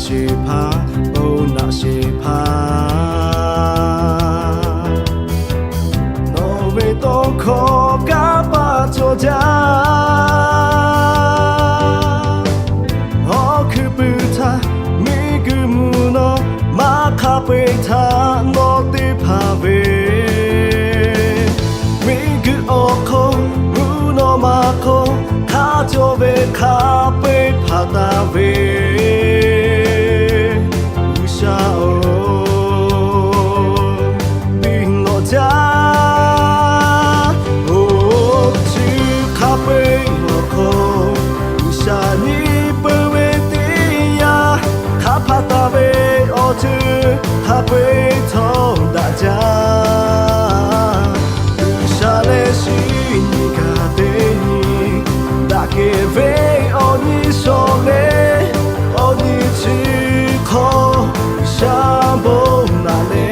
sheˍ hpaˇ, oˇ naˆ sheˍ hpaˇ, nawˬ ve tawˇ hkawˇ kanˇ paˆ cawˬ jaˇ. Awˬ hkuiˉ puiˍ htaˇ miˬguiˬ mvuhˇ naw ma hk'a peu-eˬ htaꞈ nawˬ te hpanˍ ve, miˬguiˬ awˬ hk'aw mvuhˇ naw ma hk'aw hk'a cawˬ ve hk'a peu-eˬ hpanˍ taˍ ve G'uiˬsha-oˬ, piˇ lawꞈ jaˇ. Oˇ chi hk'a peu-eˬ awˬ hk'aw, G'uiˬsha nyi peu ve teˇ yanˇ, hk'a hpanˍ taˍ ve awˬ ceuˬ hk'a peu-eˬ htawˇ daꞈ jaˇ. G'uiˬsha leh shinˉ nyi kaꞈ teˇ nyi daꞈ kehˬ ve awˬ nyi shawˍ leh, awˬ nyi chi hk'aw G'uiˬsha bon naꞈ leh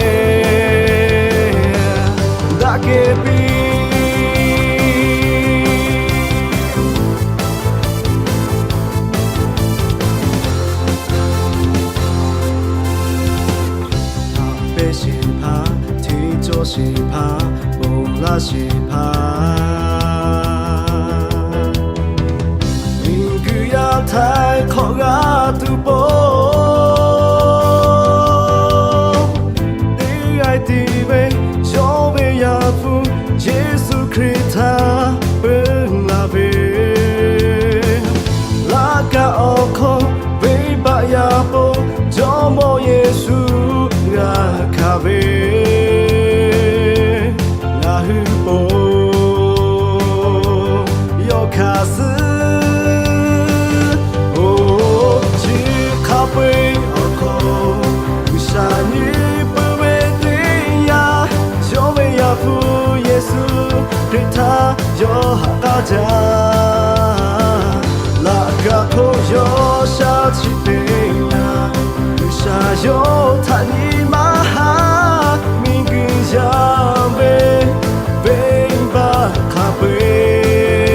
daꞈ kehˬ piˇ. Haꞈ pehnˇ sheˍ hpaˇ, hteˇ cawˇ sheˍ hpaˇ, ponˬ laˇ sheˍ hpaˇ, miˬguiˬ yaˇ htaiˍ hk'awꞈ g'a tuˬ po teˇ g'aˇ tiˉ ve, yawˇ ve Yaˇ hpu Yeˍsuˆ Hkriꞈ htaꞈ peuˬ laˇ ve, laꞈ ka awˬ hk'aw venˇbaˆ yaˇ po Jawˇmawˇ Yeˍsuˆ g'a hkanˍ ve, ngaˬ hui po yawˇ hkanˍ suhˉ. Oˇ chi hk'a peu-eˬ awˬ hk'aw, G'uiˬsha nyi peu ve teˇ yanˇ, yawˇ ve Yaˇ hpu Yeˍsuˆ Hkriꞈ htaꞈ yawˇ haꞈ k'aˉ jaˇ. Laꞈ ka hk'oˆ yawˇ shaˉ chiˆ teˇ yanˇ, G'uiˬsha yawˇ htaꞈ nyi maˇ haˉ, miˬguiˬ yaˇ ve venˇbaˆ hk'a peu-eˬ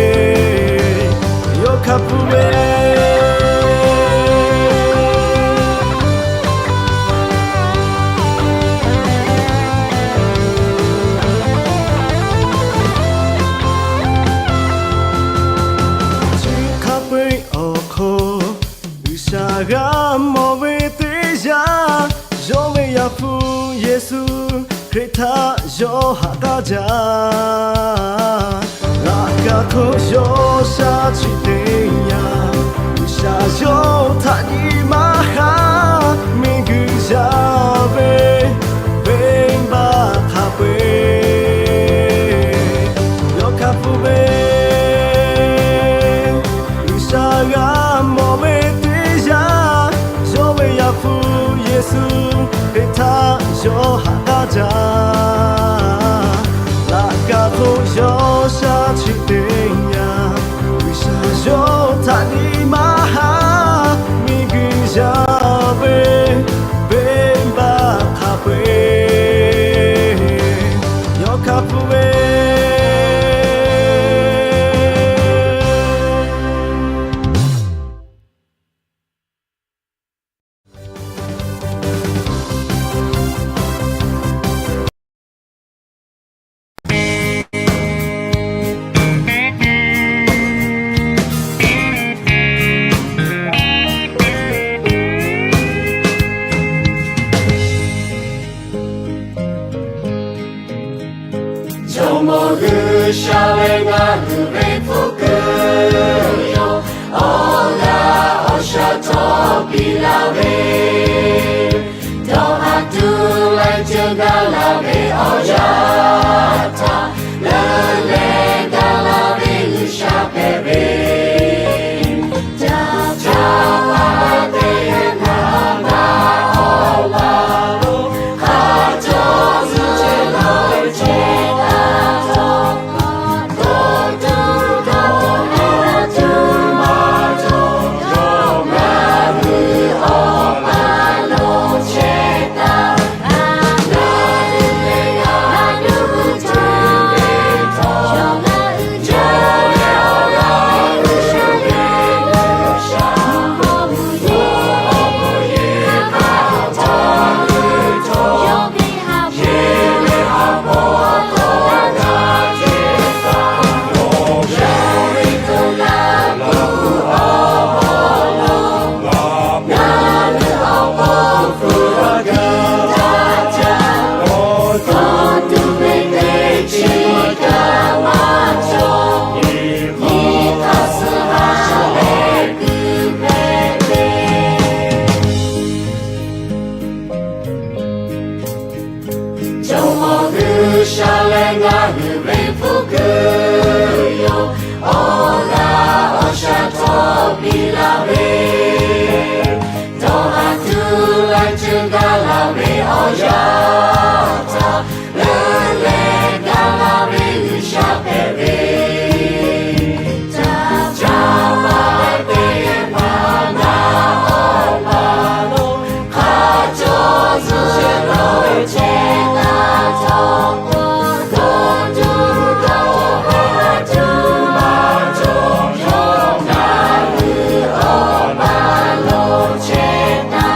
yawˇ hkanˍ pfuhˇ ve. Chi hk'a peu-eˬ awˬ hk'aw, G'uiˬsha g'a mawˬ ve teˇ yanˇ, yawˇ ve Yaˇ hpu Yeˍsuˆ Hkriꞈ htaꞈ yawˇ haꞈ k'aˉ jaˇ. Laꞈ ka hk'oˆ yawˇ shaˉ chiˆ teˇ yanˇ, G'uiˬsha yawˇ htaꞈ nyi maˇ haˉ, miˬguiˬ yaˇ ve venˇbaˆ hk'a peu-eˬ yawˇ hkanˍ pfuhˇ ve. G'uiˬsha g'a mawˬ ve teˇ yanˇ, yawˇ ve Yaˇ hpu Yeˍsuˆ Hkriꞈ htaꞈ yawˇ haꞈ k'aˉ jaˇ. Laꞈ ka hk'oˆ yawˇ shaˉ chiˆ teˇ yanˇ, G'uiˬsha yawˇ htaꞈ nyi maˇ haˉ, miˬguiˬ yaˇ ve venˇbaˆ hk'a peu-eˬ yawˇ hkanˍ pfuhˇ ve. Jawˇmawˇ G'uiˬsha leh ngaˬ hui ve hpu kuiˬ yoˬ. Awˬ g'aˇ awˬ shaˍ htawˇ piˇ laˇ ve, dawˇ haˍ tuˬ laiˉ ceuˬ gaˇ laˇ ve awˬ yanˇ htaꞈ leuˉ leh gaˇ laˇ ve G'uiˬsha hpehꞈ ve, ca caˇ paˍ teˇ hpaˍ ma awˬ laˬ lo hk'a cawˬ zuhˆ lawˬ ve chehˇ taˍ htawˇ, ve, dawˇ haˍ tuˬ laiˉ ceuˬ gaˇ la ve awˬ yanˇ htaˇ, leuˉ leh gaˇ la ve G'uiˬsha hpehꞈ ve, ca ca ma te pa na awˬ pa lo, hk'a cawˬ zuhˬ lo chehˇ taˍ cawˬ, dawˇ tuˬ dawˇ haˍ tuˬ maˇ cawˬ, yawˇ ngaˬ hui awˬ pa lo chehˇ taˍ.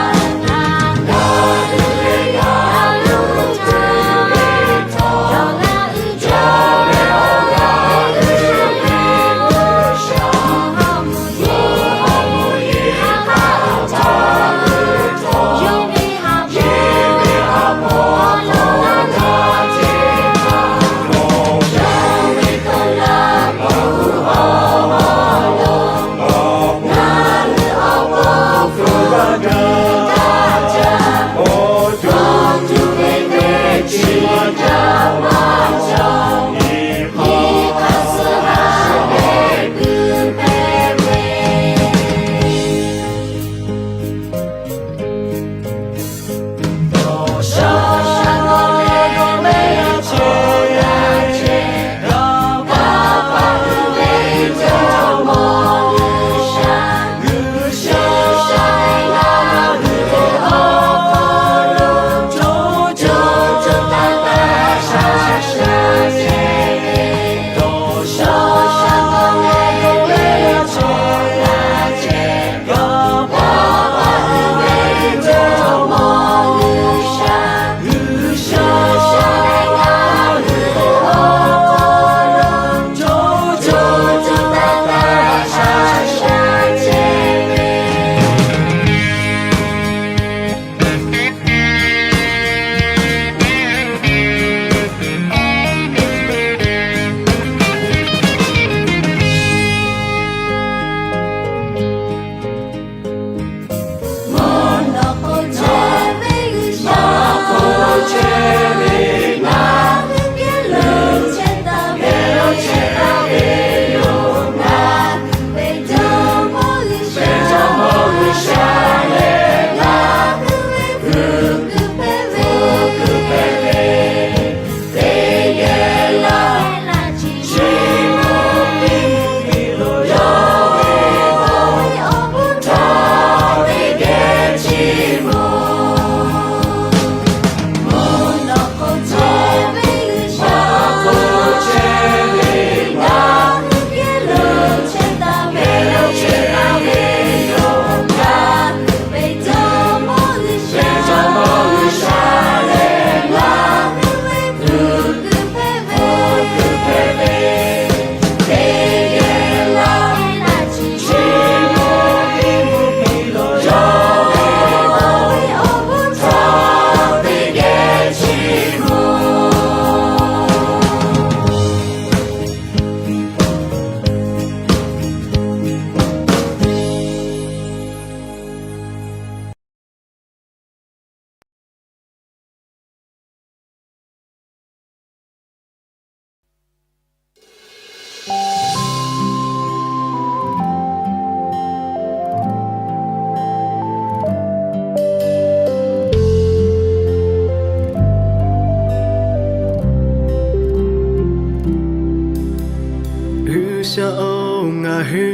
G'uiˬsha-oˬ, ngaˬ hui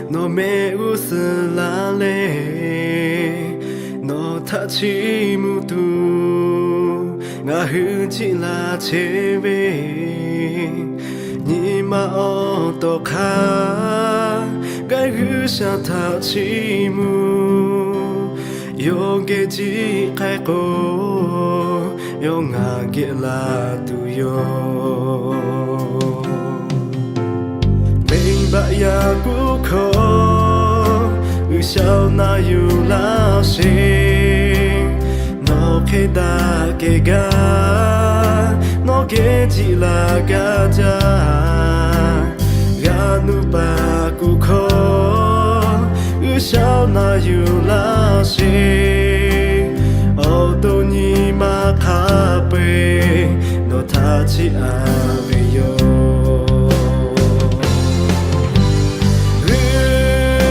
nawˬ mehˆ g'uˇ suhˍ la leh, nawˬ htaꞈ chiˇ mvuh tuˬ ngaˬ hui jiˆ la chehˇ ve. Nyi ma awˬ tawˍ hk'aˇ, k'ai G'uiˬsha htaꞈ chiˇ mvuh, yawˇ geh jiˆ k'ai k'o, yawˇ ngaˬ geh la tuˬ yoˬ. Venˇbaˆ yaˇ kuˆ hkawˇ, G'uiˬsha-oˬ, na yuˬ laˇ sheˍ. Nawˬ hk'e daꞈ kehˬ gaˇ, nawˬ geh jiˆ la gaˇ jaˇ. G'a nuˇ paˍ kuˬ hkawˇ, G'uiˬsha-oˬ, na yuˬ laˇ sheˍ. Awˬ to nyi ma hk'a peu-eˬ nawˬ htaꞈ chiˇ aꞈ ve yoˬ. G'uiˬsha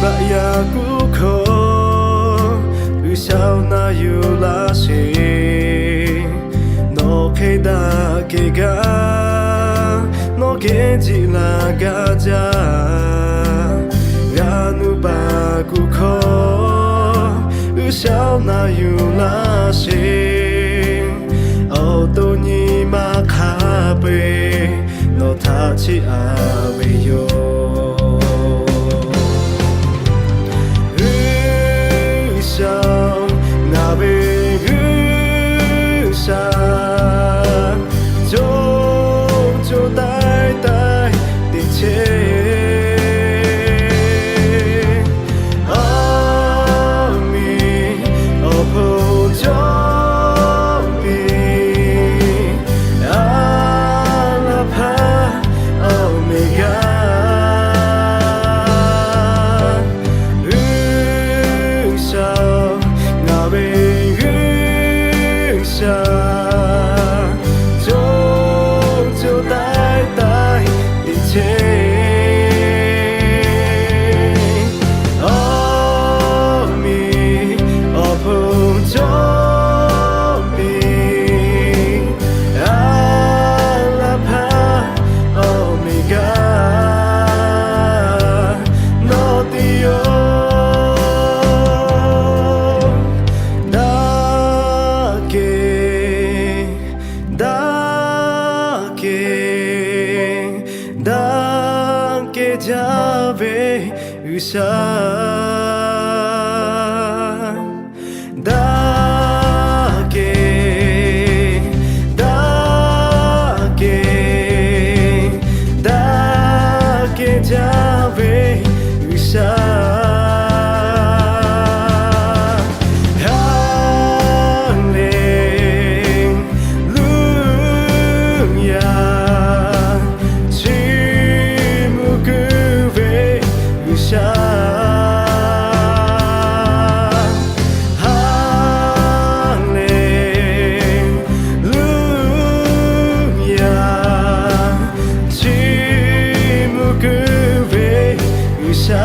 Daꞈ yaꞈ kuˉ hkawˇ G'uiˬsha-oˬ, na yuˬ laˇ sheˍ. Nawˬ hk'e daꞈ kehˬ gaˇ, nawˬ geh jiˆ laˇ gaˇ jaˇ. G'a nuˇ baˬ kuˉ hkawˇ G'uiˬsha-oˬ, na yuˬ laˇ sheˍ. Awˬ to nyi ma hk'a peu-eˬ nawˬ htaꞈ chiˇ aꞈ ve yoˬ. G'uiˬsha-oˬ, ngaˬ ve G'uiˬsha, co co taiˍ taiˍ teˇ ceuˬ, aˬ miˍ awˬ hpon cawˇ piˇ, a laˇ hpaˇ awˬ meꞈ g'aˇ. G'uiˬsha-oˬ, ngaˬ ve G'uiˬsha, co co taiˍ taiˍ teˇ ceuˬ, aˬ miˍ awˬ hpon cawˇ piˇ, a laˇ hpaˇ awˬ meꞈ g'aˇ, nawˬ teˇ yoˬ. Daꞈ kehˬ, daꞈ kehˬ, daꞈ kehˬ jaˇ ve G'uiˬsha. Daꞈ kehˬ, daꞈ kehˬ, daꞈ kehˬ jaˇ ve G'uiˬsha. Haˍleˍluˆyaˍ, chiˇ mvuh kuiˬ ve G'uiˬsha. Haˍleˍluˆyaˍ, chiˇ mvuh kuiˬ ve G'uiˬsha.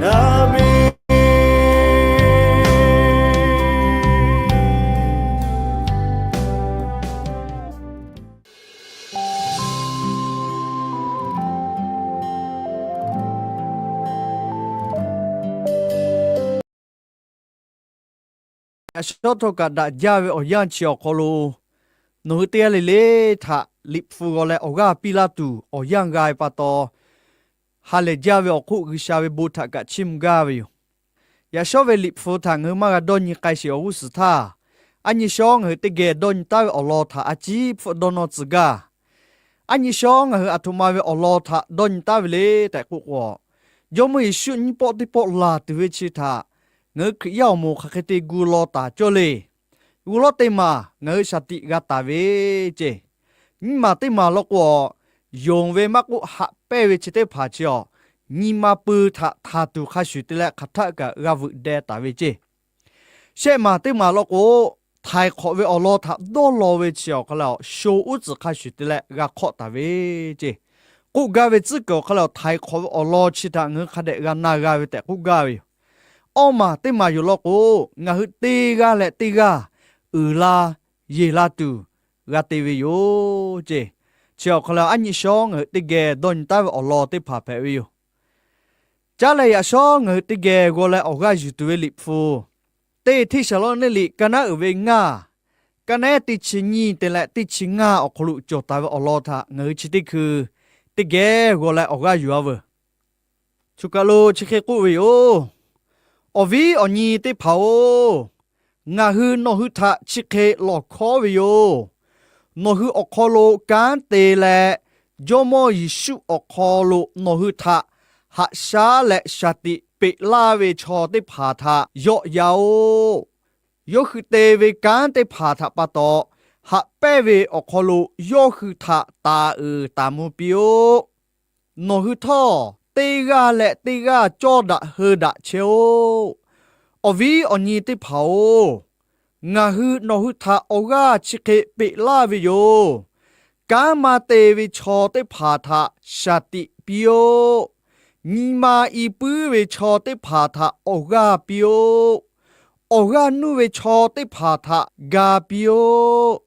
Aˍmenˍ. Yaꞈ shawˉ htawˇ kaꞈ daꞈ jaˇ ve awˬ yanˇ chi awˬ hk'aw lo, nawˬ hui teˇ g'aˇ le le htaꞈ Liꞈ hpu g'aw leh awˬ g'aˇ piˇ laˇ tuˬ awˬ yanˇ g'a ve pa taw, ha lehˬ jaˇ ve awˬ hk'oˆ G'uiˬsha ve bon htaꞈ kaꞈ chiˇ mvuh gaˇ ve yoˬ. Yaꞈ shawˉ ve Liꞈ hpu htaꞈ ngaˬ hui maˇ g'a dawˇ nyi k'ai sheˍ awˬ g'uˇ suhˍ htaˇ, a nyi shawˉ ngaˬ hui teˇ geh dawˇ nyi taˉ ve awˬ lawn htaꞈ a ciˉ hpfuhˆ dawˇ nawˇ tcuh gaˇ. A nyi shawˉ ngaˬ hui aˬ htoꞈ ma ve awˬ lawn htaꞈ dawˇ nyi taˉ ve le tehꞈ k'oˆ k'o, Jawˇmawˇ Yeˍsuˆ nyiˇ pawˆ teˇ pawˆ laˬ tuˬ ve chi htaꞈ ngaˬ hui Hkriꞈ yaˇ awˬ moˍ hk'aˬ hk'e te gu law taˍ cawˇ le. G'uˇ lawˉ teˇ maˬ ngaˬ hui shaˍ tiꞈ g'a taˍ ve ceˇ. Nyiˇ maˬ teˇ maˬ law k'o, yonˍ ve maˇ k'oˆ, haꞈ pehnˇ ve chi teˇ hpaˍ chi awˬ, nyi ma pui htaꞈ htanˍ tuˬ hk'a shuˍ te leh hk'aˬ htaˆ kaꞈ g'a veuꞈ deh taˍ ve ceˇ. Shehˆ maˬ teˇ maˬ law k'o, htaiˍ hk'awꞈ ve awˬ lawn htaꞈ dawˇ law ve chi awˬ hk'aw lo sho uˉ tcuhˍ hk'a shuˍ te leh g'a hk'awˆ taˍ ve ceˇ. K'oˆ gaˇ ve tcuhˉ kuiˬ awˬ hk'aw lo htaiˍ hk'awꞈ ve awˬ lawn chi htaꞈ ngaˬ hui hk'a dehꞈ g'a na g'a ve tehꞈ k'oˆ gaˇ ve yoˬ. Awˇ maˬ teˇ maˬ yoˬ law k'o, ngaˬ hui teˇ g'aˇ leh teˇ g'aˇ uiˍ la yeˬ la tuˬ g'a te ve yoˬ ceˇ. Chi awˬ hk'aw lo a nyi shawˉ ngaˬ hui teˇ geh dawˇ nyi taˉ ve awˬ lawn teˇ hpaˍ hpehꞈ ve yoˬ. Caˉ leh yaꞈ shawˉ ngaˬ hui teˇ geh g'aw leh awˬ g'aˇ yuˬ tuˬ ve Liꞈ hpu, teˇ Hteˇsaˍlawˇniˆ liꞈ ka naˉ uiˍ ve ngaˇ, ka naˉ teˇ chi nyiˇ te leh teˇ chi ngaˇ awˬ hk'aw lo cawˬ taˍ ve awˬ lawn htaꞈ ngaˬ hui chi teˇ hkui teˇ geh g'aw leh awˬ g'aˇ yuˬ-a veuˬ. Choˬ kaˬ lo chi hk'e k'oˆ ve yoˬ. Awˬ viˉ awˬ nyi teˇ hpaˍ-oˬ, ngaˬ hui nawˬ hui htaꞈ chi hk'e lawˬ hkawˉ ve yoˬ. Nawˬ hui awˬ hk'aw lo kanˉ te leh, Jawˇmawˇ Yeˍsuˆ awˬ hk'aw lo nawˬ hui htaꞈ haꞈ shaˉ leh shaˍ tiꞈ peꞈ laˇ ve chaw teˇ hpaˍ htaꞈ yawˆ yan-oˬ. Yawˇ hui te ve kanˉ teˇ hpaˍ htaꞈ pa taw, haꞈ pehnˇ ve awˬ hk'aw lo yawˇ hui htaꞈ taˍ uiˍ taˍ mvuh piˇ-oˆ. Nawˬ hui htawˇ, teˇ g'aˇ leh teˇ g'aˇ cawˇ daꞈ heu daꞈ chehˇ-oˆ. Awˬ viˉ awˬ nyi teˇ hpaˍ-oˬ, ngaˬ hui nawˬ hui htaꞈ awˬ g'aˇ chi hk'e peꞈ laˇ ve yoˬ. Kanˉ maˇ te ve chaw teˇ hpaˍ htaꞈ shaˍ tiꞈ piˇ-oˆ. Nyi ma i puiˉ ve chaw teˇ hpaˍ htaꞈ awˬ g'aˇ piˇ-oˆ. Awˬ g'aˇ nuˇ ve chaw teˇ hpaˍ htaꞈ ga piˇ-oˆ.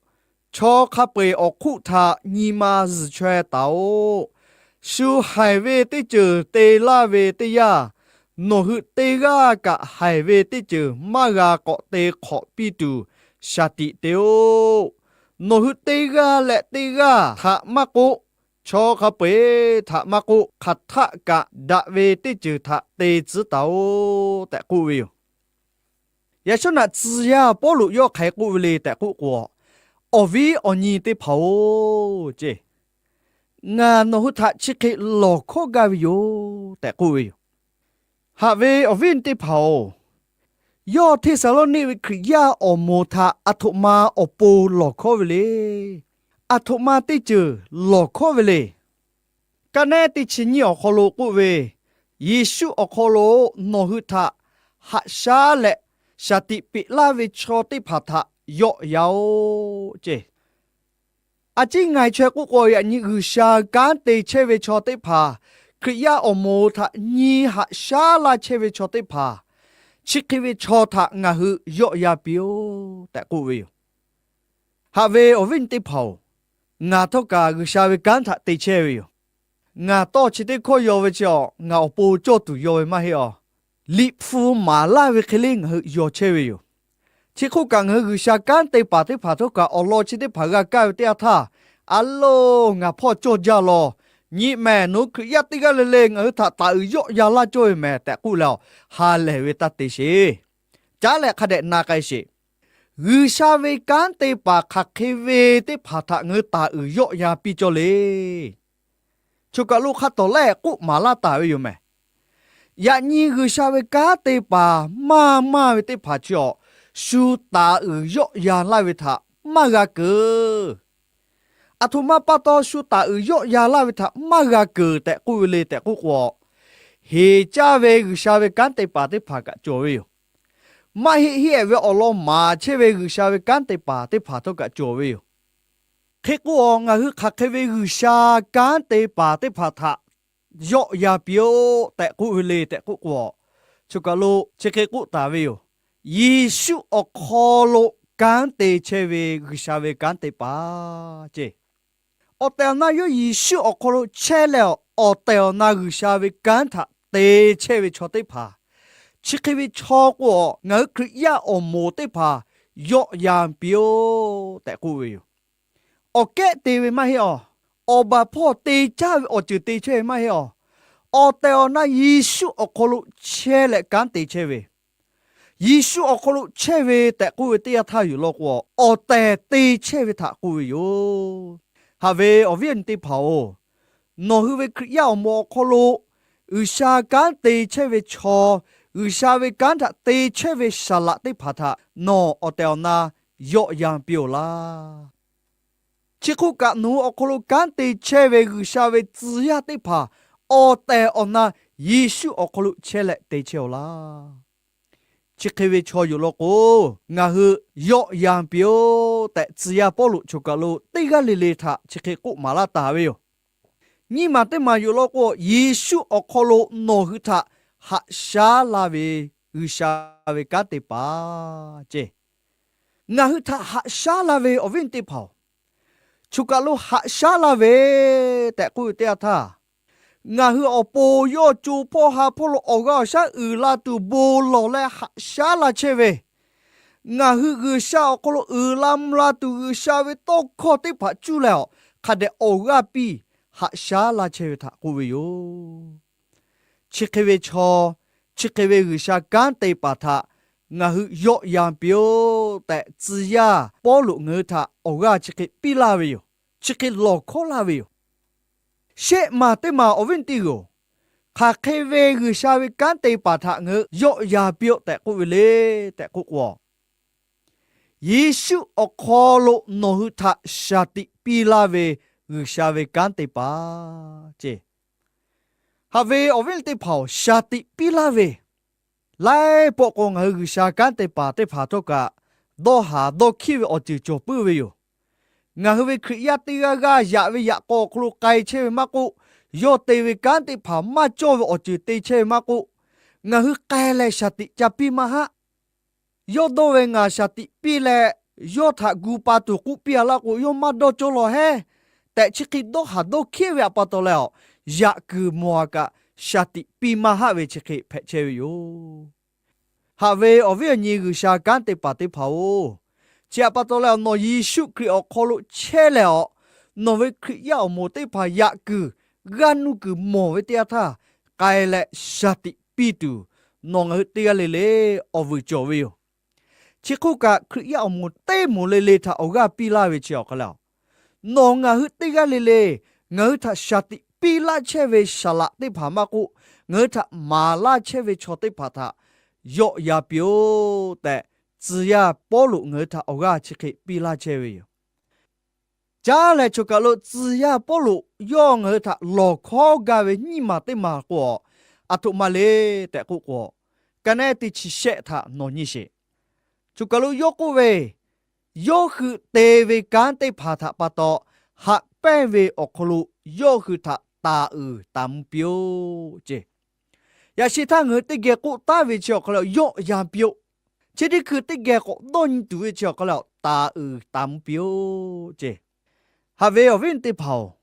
Chaw hk'a peu-eˬ awˬ hk'oˆ htaꞈ nyi ma zuhˬ chaweh taˍ-oꞈ. Shu haiˬ ve teˇ ceuˬ te laˇ ve teˇ yanˇ, nawˬ hui teˇ g'aˇ kaꞈ haiˬ ve teˇ ceuˬ maˇ g'a k'awꞈ te hk'awꞈ piˇ tuˬ shaˍ tiꞈ te-oˆ. Nawˬ hui teˇ g'aˇ leh teˇ g'aˇ htaꞈ maˇ k'oˆ, chaw hk'a peu-eˬ htaꞈ maˇ k'oˆ, hk'aˬ htaˆ kaꞈ daꞈ ve teˇ ceuˬ htaꞈ te tcuhˉ taˍ-oꞈ tehꞈ k'oˆ ve yoˬ. Yaꞈ shawˉ naꞈ tcuh yaˇ Pawˇluꞈ yawˇ hk'aˬ hk'e k'oˆ ve le tehꞈ k'oˆ k'o, Awˬ viˉ awˬ nyi teˇ hpaˍ-oˬ, ceˇ, ngaˬ nawˬ hui htaꞈ chi hk'e lawˬ hkawˉ gaˇ ve yoˬ tehꞈ k'oˆ ve yoˬ. Haꞈ ve awˬ viˉ teˇ hpaˍ-oˬ, yawˇ Hteˇsaˍlawˇniˆ ve Hkriꞈ yaˇ awˬ moˍ htaꞈ aˬ htoꞈ ma awˬ pon lawˬ hkawˉ ve le. Aˬ htoꞈ ma teˇ ceuˬ lawˬ hkawˉ ve le. Ka nehˉ teˇ chi nyiˇ awˬ hk'aw lo k'oˆ ve, Yeˍsuˆ awˬ hk'aw lo nawˬ hui htaꞈ haꞈ shaˉ leh shaˍ tiꞈ peꞈ laˇ ve chaw teˇ hpaˍ htaꞈ yawˆ yan-oˆ, ceˇ. A ciˉ ngaˬ chaweh k'oˆ k'o, yaꞈ nyi G'uiˬsha kanˉ te chehˇ ve chaw teˇ hpaˍ, Hkriꞈ yaˇ awˬ moˍ htaꞈ nyi haꞈ shaˉ laˇ chehˇ ve chaw teˇ hpaˍ, chi hk'e ve chaw htaꞈ ngaˬ hui yawˆ yan piˇ-oˆ tehꞈ k'oˆ ve yoˬ. Haꞈ ve awˬ viˉ teˇ hpaˍ-oˬ, ngaˬ htawˇ kaꞈ G'uiˬsha ve kanˉ htaꞈ te chehˇ ve yoˬ. Ngaˬ tawˇ chi teˇ hkawˇ yaw ve chi awˬ, ngaˬ awˬ pon cawˇ tuˬ yaw ve maˇ heˆ awˬ. Liꞈ hpu maˍ laˇ ve hk'e le ngaˬ hui yaw chehˇ ve yoˬ. Chi hk'oˆ kaꞈ, ngaˬ hui G'uiˬsha kanˉ te paˍ teˇ hpaˍ htawˇ kaꞈ awˬ lawn chi teˇ hpaˍ g'a kaˇ ve teˇ yanˇ htaˇ, A loˬ, ngaˬ hpawˇ cawˇ jaˇ law. Nyi mehˍ, nawˬ hui Hkriꞈ yaˇ teˇ g'aˇ le le ngaˬ hui htaꞈ taˍ uiˍ yawˆ yan laˇ cawˇ ve mehˍ tehꞈ k'oˆ leh, ha lehˬ ve taˇ te sheˍ. Caˉ leh hk'a dehꞈ na k'ai sheˍ. G'uiˬsha ve kanˉ te paˍ hk'aˬ hk'e ve teˇ hpaˍ htaꞈ ngaˬ hui taˍ uiˍ yawˆ yan piˇ cawˇ le. Choˬ kaˬ lo hk'a tawˍ lehˆ k'oˆ maˍ laˇ taˍ ve yoˬ mehˍ. Yaꞈ nyi G'uiˬsha ve kanˉ te paˍ maˇ maˇ ve teˇ hpaˍ chi awˬ, shu taˍ uiˍ yawˆ yan laˇ ve htaꞈ maˇ g'a keunˍ. Aˬ htoꞈ ma pa taw shu taˍ uiˍ yawˆ yan laˇ ve htaꞈ maˇ g'a keunˍ tehꞈ k'oˆ ve le tehꞈ k'oˆ k'o, heˍ caˇ ve G'uiˬsha ve kanˉ te paˍ teˇ hpaˍ kaꞈ cawˬ ve yoˬ. Maˇ heˆ heˆ ve awˬ lawn maˍ chehˇ ve G'uiˬsha ve kanˉ te paˍ teˇ hpaˍ htawˇ kaꞈ cawˬ ve yoˬ. Hk'e k'o, ngaˬ hui hk'aˬ hk'e ve G'uiˬsha kanˉ te paˍ teˇ hpaˍ htaꞈ yawˆ yan piˇ-oˆ tehꞈ k'oˆ ve le tehꞈ k'oˆ k'o, choˬ kaˬ lo chi hk'e k'oˆ taˍ ve yoˬ. Yeˍsuˆ awˬ hk'aw lo kanˉ te chehˇ ve G'uiˬsha ve kanˉ te paˍ ceˇ. Awˬ tehˬ awˬ na yawˇ Yeˍsuˆ awˬ hk'aw lo chehˇ leh, awˬ tehˬ awˬ na G'uiˬsha ve kanˉ htaꞈ te chehˇ ve chaw teˇ hpaˍ, chi hk'e ve chaw k'o, ngaˬ hui Hkriꞈ yaˇ awˬ moˍ teˇ hpaˍ yawˆ yan piˇ-oˆ tehꞈ k'oˆ ve yoˬ. Awˬ kehˉ te ve maˇ heˆ awˬ. Awˬ baˬ hpawˇ te caˇ ve awˬ ceuˬ te chehˇ ve maˇ heˆ awˬ. Awˬ tehˬ awˬ na Yeˍsuˆ awˬ hk'aw lo chehˇ leh kanˉ te chehˇ ve, Yeˍsuˆ awˬ hk'aw lo chehˇ ve tehꞈ k'oˆ ve teˇ yanˇ htaˇ yoˬ law k'o, awˬ tehˬ te chehˇ ve htaꞈ k'oˆ ve yoˬ. Haꞈ ve awˬ viˉ awˬ nyi teˇ hpaˍ-oˬ, nawˬ hui ve Hkriꞈ yaˇ awˬ moˍ awˬ hk'aw lo G'uiˬsha kanˉ te chehˇ ve chaw, G'uiˬsha ve kanˉ htaꞈ te chehˇ ve saˍ laꞈ teˇ hpaˍ htaꞈ nawˬ awˬ tehˬ awˬ na yawˆ yan piˇ-oˆ laˇ. Chi hk'oˆ kaꞈ, nawˬ hui awˬ hk'aw lo kanˉ te chehˇ ve G'uiˬsha ve tcuh yaˇ teˇ hpaˍ awˬ tehˬ awˬ na Yeˍsuˆ awˬ hk'aw lo chehˇ leh te chehˇ-oˆ laˇ. Chi hk'e ve chaw yoˬ law k'o, ngaˬ hui yawˆ yan piˇ-oˆ tehꞈ, tcuh yaˇ Pawˇluꞈ choˬ kaˬ lo teˇ g'aˇ le le htaꞈ chi hk'e k'oˆ maˍ laˇ taˍ ve yoˬ. Nyiˇ maˬ teˇ maˬ yoˬ law k'o, Yeˍsuˆ awˬ hk'aw lo nawˬ hui htaꞈ haꞈ shaˉ laˇ ve G'uiˬsha ve kanˉ te paˍ ceˇ. Ngaˬ hui htaꞈ haꞈ shaˉ laˇ ve awˬ viˉ teˇ hpaˍ-oˬ, choˬ kaˬ lo haꞈ shaˉ laˇ ve tehꞈ k'oˆ ve teˇ yanˇ htaˇ, ngaˬ hui awˬ pon yawˇ co hpawˇ ha hpawˇ lo awˬ g'a awˬ shaˉ uiˍ la tuˬ bon lawˬ leh haꞈ shaˉ laˇ chehˇ ve, ngaˬ hui G'uiˬsha awˬ hk'aw lo uiˍ la mvuh la tuˬ G'uiˬsha ve tawˇ hkawˇ teˇ hpaˍ cuˇ leh awˬ hk'a dehꞈ awˬ g'aˇ piˇ haꞈ shaˉ laˇ chehˇ ve htaꞈ k'oˆ ve yoˬ. Chi hk'e ve chaw, chi hk'e ve G'uiˬsha kanˉ te paˍ htaꞈ ngaˬ hui yawˆ yan piˇ-oˆ tehꞈ, tcuh yaˇ Pawˇluꞈ ngaˬ hui htaꞈ awˬ g'aˇ chi hk'e piˇ laˇ ve yoˬ. Chi hk'e lawˬ hkawˉ laˇ ve yoˬ. Shehˆ maˬ teˇ maˬ awˬ viˉ teˇ g'aˇ-oˬ, hk'aˬ hk'e ve G'uiˬsha ve kanˉ te paˍ htaꞈ ngaˬ hui yawˆ yan piˇ-oˆ tehꞈ k'oˆ ve le tehꞈ k'oˆ k'o, Yeˍsuˆ awˬ hk'aw lo nawˬ hui htaꞈ shaˍ tiꞈ piˇ laˇ ve G'uiˬsha ve kanˉ te paˍ ceˇ. Haꞈ ve awˬ viˉ teˇ hpaˍ-oˬ, shaˍ tiꞈ piˇ laˇ ve, laiˉ pawˆ k'o ngaˬ hui G'uiˬsha kanˉ te paˍ teˇ hpaˍ htawˇ kaꞈ dawˇ haˍ dawˇ hkiˇ ve awˬ ceuˬ cawˬ puiˉ ve yoˬ. Ngaˬ hui ve Hkriꞈ yaˇ teˇ g'aˇ g'aˇ yaꞈ ve yaꞈ k'aw awˬ hk'aw lo k'ai chehˇ ve maˇ k'oˆ, yawˇ te ve kanˉ teˇ hpaˍ maˇ cawˇ ve awˬ ceuˬ te chehˇ ve maˇ k'oˆ, ngaˬ hui k'ai leh shaˍ tiꞈ ca piˇ maˇ haˆ. Yawˇ dawˇ ve ngaˬ shaˍ tiꞈ piˇ leh, yawˇ htaꞈ gu pa tuˬ k'oˆ piˇ a laˇ k'o, yawˇ maˇ dawˇ cawˇ law hehˉ tehꞈ, chi hk'e dawˇ haˍ dawˇ hkiˉ ve htaꞈ pa taw leh, yaꞈ kuiˬ mawˬ a kaꞈ shaˍ tiꞈ piˇ maˇ haˆ ve chi hk'e hpehꞈ chehˇ ve yoˬ. Haꞈ ve awˬ viˉ awˬ nyi G'uiˬsha kanˉ te paˍ teˇ hpaˍ-oˬ, chi htaꞈ pa taw leh nawˬ Yeˍsuˆ Hkriꞈ awˬ hk'aw lo chehˇ leh awˬ, nawˬ ve Hkriꞈ yaˇ awˬ moˍ teˇ hpaˍ yaꞈ kuiˬ g'aˇ nuˇ kuiˬ mawˬ ve teˇ yanˇ htaˇ, k'ai leh shaˍ tiꞈ piˇ tuˬ, nawˬ ngaˬ hui teˇ g'aˇ le le awˬ vuiˬ cawˬ ve yoˬ. Chi hk'oˆ kaꞈ, Hkriꞈ yaˇ awˬ moˍ teˇ moˍ le le htaꞈ awˬ g'aˇ piˇ laˇ ve chi awˬ hk'aw lo, nawˬ ngaˬ hui teˇ g'aˇ le le ngaˬ hui htaꞈ shaˍ tiꞈ piˇ laˇ chehˇ ve saˍ laꞈ teˇ hpaˍ maˇ k'oˆ, ngaˬ hui htaꞈ maˍ laˇ chehˇ ve chaw teˇ hpaˍ htaꞈ yawˆ yan piˇ-oˆ tehꞈ, tcuh yaˇ Pawˇluꞈ ngaˬ hui htaꞈ awˬ g'aˇ chi hk'e piˇ laˇ chehˇ ve yoˬ. Caˉ leh choˬ kaˬ lo tcuh yaˇ Pawˇluꞈ yawˇ ngaˬ hui htaꞈ lawˬ hkawˉ gaˇ ve nyiˇ maˬ teˇ maˬ k'o, aˬ htoꞈ ma le tehꞈ k'oˆ k'o, ka naˉ teˇ chi shehˆ htaꞈ nawˬ nyi sheˍ. Choˬ kaˬ lo yawˇ k'oˆ ve, yawˇ hui te ve kanˉ teˇ hpaˍ htaꞈ pa taw, haꞈ pehnˇ ve awˬ hk'aw lo yawˇ hui htaꞈ taˍ uiˍ taˍ mvuh piˇ-oˆ ce. Yaꞈ shi htaˇ ngaˬ hui teˇ geh k'oˆ taˉ ve chi awˬ hk'aw lo yawˆ yan piˇ-oˆ. Chi teˇ hkui teˇ geh k'awꞈ dawˇ nyi tuˬ ve chi awˬ hk'aw lo taˍ uiˍ taˍ mvuh piˇ-oˆ ce. Haꞈ ve awˬ viˉ teˇ hpaˍ-oˬ,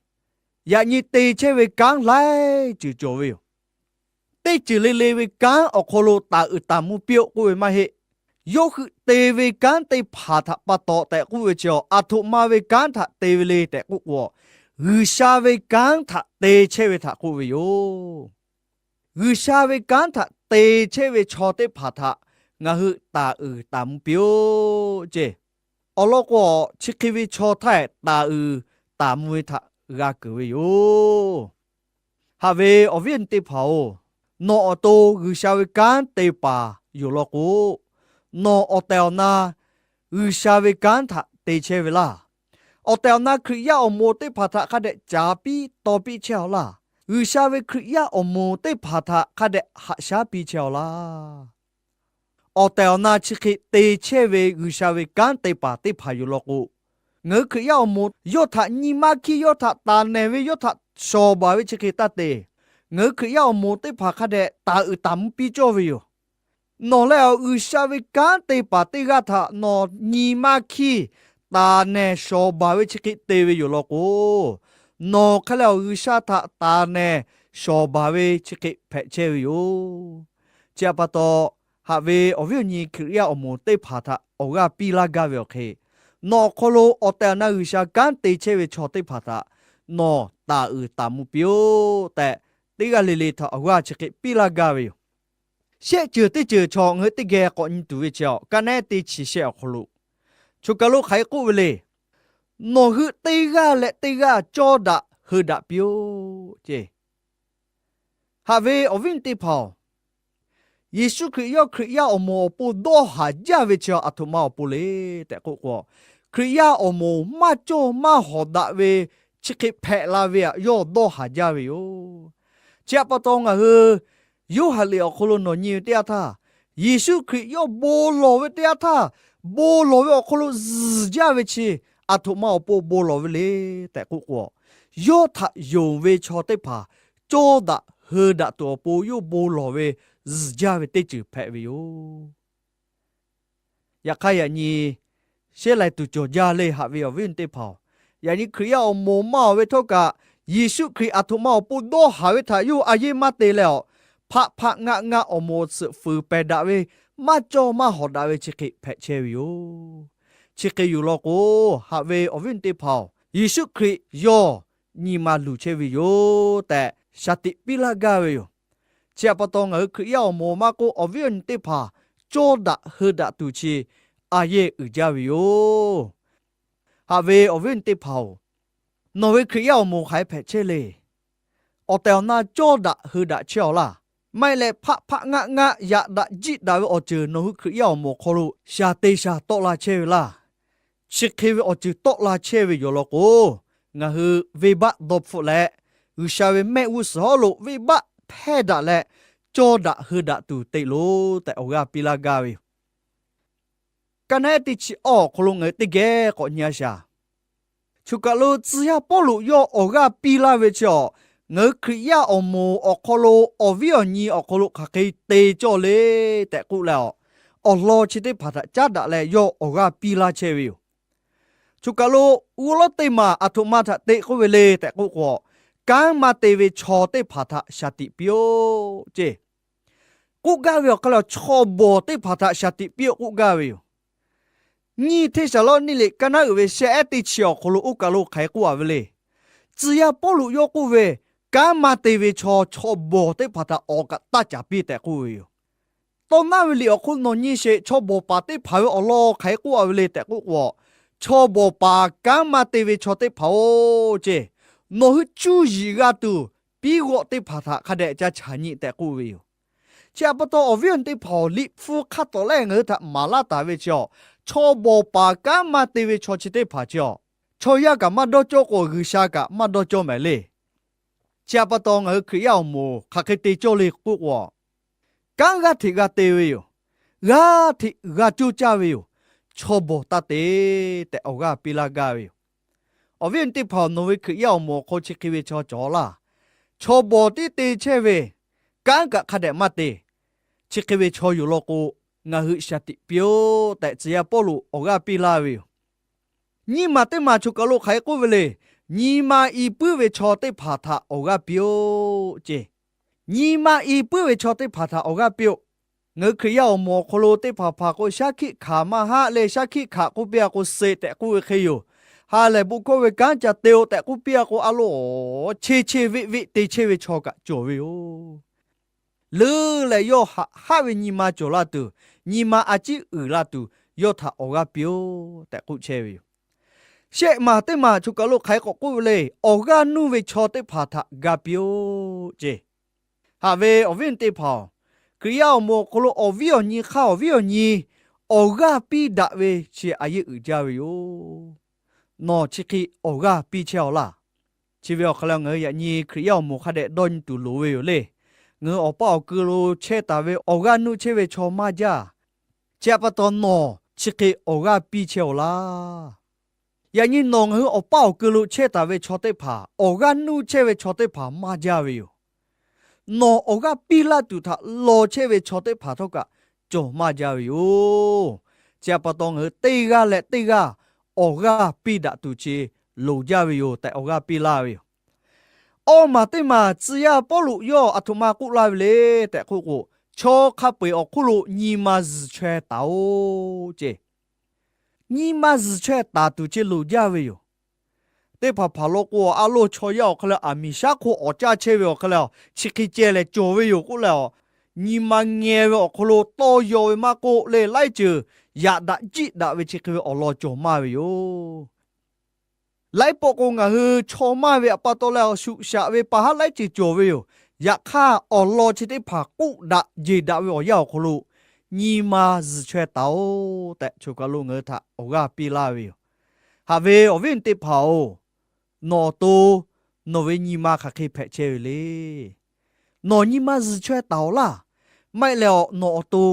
yaꞈ nyi te chehˇ ve kanˉ laiˉ ceuˬ cawˬ ve yoˬ. Teˇ ceuˬ le le ve kanˉ awˬ hk'aw lo taˍ uiˍ taˍ mvuh piˇ-oˆ k'oˆ ve maˇ heˆ. Yawˇ hui te ve kanˉ teˇ hpaˍ htaꞈ pa taw tehꞈ k'oˆ ve chi, aˬ htoꞈ ma ve kanˉ htaꞈ te ve le tehꞈ k'oˆ k'o, G'uiˬsha ve kanˉ htaꞈ te chehˇ ve htaꞈ k'oˆ ve yoˬ. G'uiˬsha ve kanˉ htaꞈ te chehˇ ve chaw teˇ hpaˍ htaꞈ ngaˬ hui taˍ uiˍ taˍ mvuh piˇ-oˆ ce. Awˬ lawn k'o, chi hk'e ve chaw htaˇ taˍ uiˍ taˍ mvuh ve htaꞈ g'a keunˍ ve yoˬ. Haꞈ ve awˬ viˉ awˬ nyi teˇ hpaˍ-oˬ, nawˬ awˬ to G'uiˬsha ve kanˉ te paˍ yoˬ law k'o, nawˬ awˬ tehˬ awˬ na G'uiˬsha ve kanˉ htaꞈ te chehˇ ve laˇ. Awˬ tehˬ awˬ na Hkriꞈ yaˇ awˬ moˍ teˇ hpaˍ htaꞈ hk'a dehꞈ caˍ piˇ taw piˇ chehˇ-aw laˇ. G'uiˬsha ve Hkriꞈ yaˇ awˬ moˍ teˇ hpaˍ htaꞈ hk'a dehꞈ haꞈ shaˉ piˇ chehˇ-aw laˇ. Awˬ tehˬ awˬ na chi hk'e te chehˇ ve G'uiˬsha ve kanˉ te paˍ teˇ hpaˍ yoˬ law k'o, ngaˬ hui Hkriꞈ yaˇ awˬ moˍ yawˇ htaꞈ nyi maˇ hkiˇ, yawˇ htaꞈ taˍ nehˬ ve, yawˇ htaꞈ shawˍ baˬ ve chi hk'e taˇ te. Ngaˬ hui Hkriꞈ yaˇ awˬ moˍ teˇ hpaˍ hk'a dehꞈ taˍ uiˍ taˍ mvuh piˇ cawˇ ve yoˬ. Nawˬ leh awˬ G'uiˬsha ve kanˉ te paˍ teˇ g'aˇ htaꞈ nawˬ nyi maˇ hkiˇ, taˍ nehˬ shawˍ baˬ ve chi hk'e te ve yoˬ law k'o, nawˬ hk'e leh awˬ G'uiˬsha htaꞈ taˍ nehˬ shawˍ baˬ ve chi hk'e hpehꞈ chehˇ ve yoˬ. Chi htaꞈ pa taw, haꞈ ve awˬ viˉ awˬ nyi Hkriꞈ yaˇ awˬ moˍ teˇ hpaˍ htaꞈ awˬ g'aˇ piˇ laˇ gaˇ ve awˬ hk'e, nawˬ awˬ hk'aw lo awˬ tehˬ awˬ na G'uiˬsha kanˉ te chehˇ ve chaw teˇ hpaˍ htaꞈ nawˬ taˍ uiˍ taˍ mvuh piˇ-oˆ tehꞈ, teˇ g'aˇ le le htaꞈ awˬ g'aˇ chi hk'e piˇ laˇ gaˇ ve yoˬ. Shehˆ ceuˬ teˇ ceuˬ chaw ngaˬ hui teˇ geh k'awꞈ nyi tuˬ ve chi, ka naˉ teˇ chi shehˆ awˬ hk'aw lo, choˬ kaˬ lo hk'aˬ hk'e k'oˆ ve le. Nawˬ hui teˇ g'aˇ leh teˇ g'aˇ cawˇ daꞈ heuˆ daꞈ piˇ-oˆ ce. Haꞈ ve awˬ viˉ awˬ nyi teˇ hpaˍ-oˬ, Yeˍsuˆ Hkriꞈ yawˇ Hkriꞈ yaˇ awˬ moˍ awˬ pon dawˇ haˍ jaˇ ve chi aˬ htoꞈ ma awˬ pon le tehꞈ k'oˆ k'o, Hkriꞈ yaˇ awˬ moˍ maˇ cawˇ maˇ hawˍ daꞈ ve chi hk'e hpehꞈ la ve htaꞈ yawˇ dawˇ haˍ jaˇ ve yoˬ. Chi htaꞈ pa taw ngaˬ hui Yoˇhanˬ liꞈ awˬ hk'aw lo nawˬ nyi ve teˇ yanˇ htaˇ, Yeˍsuˆ Hkriꞈ yawˇ bon lawˬ ve teˇ yanˇ htaˇ, bon lawˬ ve awˬ hk'aw lo zuhˬ jaˇ ve chi aˬ htoꞈ ma awˬ pon bon lawˬ ve le tehꞈ k'oˆ k'o, yawˇ htaꞈ yonˍ ve chaw teˇ hpaˍ cawˇ daꞈ heuˆ daꞈ tuˬ awˬ pon yawˇ bon lawˬ ve zuhˬ jaˇ ve teˇ ceuˬ hpehꞈ ve yoˬ. Yaꞈ hk'aˇ, yaꞈ nyi sheˉ lai tuˬ cawˬ jaˇ le, haꞈ ve awˬ viˉ awˬ nyi teˇ hpaˍ-oˬ. Yaꞈ nyi Hkriꞈ yaˇ awˬ moˍ maˇ awˬ ve htawˇ kaꞈ, Yeˍsuˆ Hkriꞈ aˬ htoꞈ ma awˬ pon dawˇ haˍ ve htaꞈ yawˇ a yeˇ maˇ te leh awˬ, hpaˆ hpaˆ ngaˆ ngaˆ awˬ moˍ awˬ tsuhꞈ fuiˍ pehˬ daꞈ ve, maˇ cawˇ maˇ hawˍ daꞈ ve chi hk'e hpehꞈ chehˇ ve yoˬ. Chi hk'e yoˬ law k'o, haꞈ ve awˬ viˉ awˬ nyi teˇ hpaˍ-oˬ, Yeˍsuˆ Hkriꞈ yawˇ nyi ma luˬ chehˇ ve yoˬ tehꞈ shaˍ tiꞈ piˇ laˇ gaˇ ve yoˬ. Chi htaꞈ pa taw, ngaˬ hui Hkriꞈ yaˇ awˬ moˍ maˇ k'oˆ, awˬ viˉ awˬ nyi teˇ hpaˍ cawˇ daꞈ heuˆ daꞈ tuˬ chi a yeˇ uiˍ jaˇ ve yoˬ. Haꞈ ve awˬ viˉ awˬ nyi teˇ hpaˍ-oˬ, nawˬ ve Hkriꞈ yaˇ awˬ moˍ hk'aˬ hk'e hpehꞈ chehˇ le. Awˬ tehˬ awˬ na cawˇ daꞈ heuˆ daꞈ chehˇ-aw laˇ. Maˇ heˆ leh, hpaˆ hpaˆ ngaˆ ngaˆ yaꞈ daꞈ jiˆ daꞈ ve awˬ ceuˬ nawˬ hui Hkriꞈ yaˇ awˬ moˍ awˬ hk'aw lo shaˍ te shaˍ tawˆ la chehˇ ve laˇ. Chi hk'e ve awˬ ceuˬ tawˆ la chehˇ ve yoˬ law k'o, ngaˬ hui venˇbaˆ dawˇ hpfuhˆ leh, G'uiˬsha ve mehˆ g'uˇ suhˍ hawˉ lo venˇbaˆ hpehˇ daꞈ leh, cawˇ daꞈ heuˆ daꞈ tuˬ te loˬ tehꞈ awˬ g'aˇ piˇ laˇ gaˇ ve yoˬ. Ka naˉ teˇ chi awˬ hk'aw lo ngaˬ hui teˇ geh k'awꞈ nyi a shaˍ. Choˬ kaˬ lo tcuh yaˇ Pawˇluꞈ yawˇ awˬ g'aˇ piˇ laˇ ve chi awˬ, ngaˬ hui Hkriꞈ yaˇ awˬ moˍ awˬ hk'aw lo awˬ viˉ awˬ nyi awˬ hk'aw lo hk'aˬ hk'e te cawˇ le tehꞈ k'oˆ leh, awˬ lawn chi teˇ hpaˍ htaꞈ caˉ daꞈ leh yawˇ awˬ g'aˇ piˇ laˇ chehˇ ve yoˬ. Choˬ kaˬ lo g'uˇ lawˉ teˇ maˬ aˬ htoꞈ ma htaꞈ te k'oˆ ve le tehꞈ k'oˆ k'o, kanˉ maˇ te ve chaw teˇ hpaˍ htaꞈ shaˍ tiꞈ piˇ-oˆ ceˇ. K'oˆ gaˇ ve awˬ hk'aˇ lehˬ, chaw bawˬ teˇ hpaˍ htaꞈ shaˍ tiꞈ piˇ-oˆ k'oˆ gaˇ ve yoˬ. Nyiˇ Hteˇsaˍlawˇniˆ liꞈ kaˇ naˉ uiˍ ve shehˆ ehˉ teˇ chi awˬ hk'aw lo oˇ kaˬ lo hk'aˬ hk'e k'oˆ a ve le. Tcuh yaˇ Pawˇluꞈ yawˇ k'oˆ ve, kanˉ maˇ te ve chaw, chaw bawˬ teˇ hpaˍ htaꞈ awˬ kaꞈ taˇ caˍ piˇ tehꞈ k'oˆ ve yoˬ. Tawˇ naˉ ve liꞈ awˬ hk'oˆ nawˬ nyi sheˍ, chaw bawˬ paˍ teˇ hpaˍ ve awˬ lawn hk'aˬ hk'e k'oˆ a ve le tehꞈ k'oˆ k'o, chaw bawˬ paˍ kanˉ maˇ te ve chaw teˇ hpaˍ-oˬ ceˇ, nawˬ hui cuˇ yiˍ g'a tuˬ piˉ g'awˆ teˇ hpaˍ htaꞈ hk'a dehꞈ ca chaˍ nyi tehꞈ k'oˆ ve yoˬ. Chi htaꞈ pa taw, awˬ viˉ awˬ nyi teˇ hpaˍ-oˬ, Liꞈ hpu hk'a tawˍ lehˬ ngaˬ hui htaꞈ maˍ laˇ taˍ ve chi a, chaw bawˬ paˍ kanˉ maˇ te ve chaw chi teˇ hpaˍ chi a, chaw yaˇ kaꞈ maˇ dawˇ cawˇ k'o, G'uiˬsha kaꞈ maˇ dawˇ cawˇ mehˍ le. Chi htaꞈ pa taw, ngaˬ hui Hkriꞈ yaˇ awˬ moˍ hk'aˬ hk'e te cawˇ le k'oˆ k'o, kanˉ g'aˇ hteꞈ g'a te ve yoˬ. G'aˇ hteꞈ g'a coˇ caˇ ve yoˬ. Chaw bawˬ taˇ te tehꞈ awˬ g'aˇ piˇ laˇ gaˇ ve yoˬ. Awˬ viˉ awˬ nyi teˇ hpaˍ-oˬ, nawˬ ve Hkriꞈ yaˇ awˬ moˍ awˬ hk'aw chi hk'e ve chaw cawˬ laˇ. Chaw bawˬ tiˉ te chehˇ ve, kanˉ kaꞈ hk'a dehꞈ maˇ te. Chi hk'e ve chaw yoˬ law k'o, ngaˬ hui shaˍ tiꞈ piˇ-oˆ tehꞈ tcuh yaˇ Pawˇluꞈ awˬ g'aˇ piˇ laˇ ve yoˬ. Nyiˇ maˬ teˇ maˬ choˬ kaˬ lo hk'aˬ hk'e k'oˆ ve le. Nyi ma i puiˉ ve chaw teˇ hpaˍ htaꞈ awˬ g'aˇ piˇ-oˆ ceˇ. Nyi ma i puiˉ ve chaw teˇ hpaˍ htaꞈ awˬ g'aˇ piˇ-oˆ. Ngaˬ hui Hkriꞈ yaˇ awˬ moˍ awˬ hk'aw lo teˇ hpaˍ hpaˍ k'o, shaˉ hkiˆ hkanˍ maˇ haˆ le, shaˉ hkiˆ hkanˍ k'oˆ piˇ a k'o, suh tehꞈ k'oˆ ve hk'e yoˬ. Ha lehˬ bon hkawˇ ve kanˉ ca te-o tehꞈ k'oˆ piˇ a k'o, a lo, cheˇ cheˇ veˆ veˆ te chehˇ ve chaw kaꞈ cawˬ ve yoˬ. Leuˉ leh yawˇ haꞈ haˆ ve nyi ma cawˬ laˇ tuˬ, nyi ma a ciˉ uiˍ la tuˬ, yawˇ htaꞈ awˬ g'aˇ piˇ-oˆ tehꞈ k'oˆ chehˇ ve yoˬ. Shehˆ maˬ teˇ maˬ choˬ kaˬ lo hk'aˬ hk'e k'awꞈ k'oˆ ve le. Awˬ g'aˇ nuˇ ve chaw teˇ hpaˍ htaꞈ ga piˇ-oˆ ceˇ. Haꞈ ve awˬ viˉ awˬ nyi teˇ hpaˍ-oˬ, Hkriꞈ yaˇ awˬ moˍ awˬ hk'aw lo awˬ viˉ awˬ nyi hk'aˇ, awˬ viˉ awˬ nyi awˬ g'aˇ piˇ daꞈ ve chi a yeˇ uiˍ jaˇ ve yoˬ. Nawˬ chi hk'e awˬ g'aˇ piˇ chehˇ-aw laˇ. Chi ve awˬ hk'aw lo ngaˬ hui yaꞈ nyi Hkriꞈ yaˇ awˬ moˍ hk'a dehꞈ dawˇ nyi tuˬ loˍ ve yoˬ le. Ngaˬ hui awˬ paˇ awˬ keu lo chehˇ taˍ ve awˬ g'aˇ nuˇ chehˇ ve chaw maˇ jaˇ. Chi htaꞈ pa taw nawˬ chi hk'e awˬ g'aˇ piˇ chehˇ-aw laˇ. Yaꞈ nyi nawˬ ngaˬ hui awˬ paˇ awˬ keu lo chehˇ taˍ ve chaw teˇ hpaˍ, awˬ g'aˇ nuˇ chehˇ ve chaw teˇ hpaˍ maˇ jaˇ ve yoˬ. Nawˬ awˬ g'aˇ piˇ laˇ tuˬ htaꞈ law chehˇ ve chaw teˇ hpaˍ htawˇ kaꞈ cawˬ maˇ jaˇ ve yoˬ. Chi htaꞈ pa taw ngaˬ hui teˇ g'aˇ leh teˇ g'aˇ awˬ g'aˇ piˇ daꞈ tuˬ chi loˍ jaˇ ve yoˬ tehꞈ awˬ g'aˇ piˇ laˇ ve yoˬ. Awˇ maˬ teˇ maˬ tcuh yaˇ Pawˇluꞈ yawˇ aˬ htoꞈ ma k'oˆ laˇ ve le tehꞈ k'oˆ k'o, chaw hk'a peu-eˬ awˬ hk'oˆ lo nyi ma zuhˬ chaweh taˍ-oꞈ ceˇ. Nyi ma zuhˬ chaweh taˍ tuˬ chi loˍ jaˇ ve yoˬ. Teˇ hpaˍ hpaˍ law k'o, a loˇ chaw yaˇ awˬ hk'aw lo aˬ miˍ shaˉ hk'oˆ awˍ caˇ chehˇ ve awˬ hk'aw lo chi hk'e ceh lehˬ cawˬ ve yoˬ k'oˆ leh, nyi ma ngeh ve awˬ hk'aw lo tawˇ yaw ve maˇ k'oˆ le, laiˉ ceuˬ yaꞈ daꞈ jiˆ daꞈ ve chi hk'e ve awˬ lawn cawˬ maˇ ve yoˬ. Laiˉ pawˆ k'o ngaˬ hui chaw maˇ ve htaꞈ pa taw leh shuꞈ shaꞈ ve pa haˉ laiˉ ceuˬ cawˬ ve yoˬ. Yaꞈ hk'aˇ awˬ lawn chi teˇ hpaˍ k'oˆ daꞈ jeˬ daꞈ ve awˬ yanˇ awˬ hk'aw lo nyi ma zuhˬ chaweh taˍ-oꞈ tehꞈ choˬ kaˬ lo ngaˬ hui htaꞈ awˬ g'aˇ piˇ laˇ ve yoˬ. Haꞈ ve awˬ viˉ awˬ nyi teˇ hpaˍ-oˬ, nawˬ awˬ to nawˬ ve nyi ma hk'aˬ hk'e hpehꞈ chehˇ ve le. Nawˬ nyi ma zuhˬ chaweh taˍ-oꞈ laˇ. Maˇ heˆ leh, nawˬ awˬ to,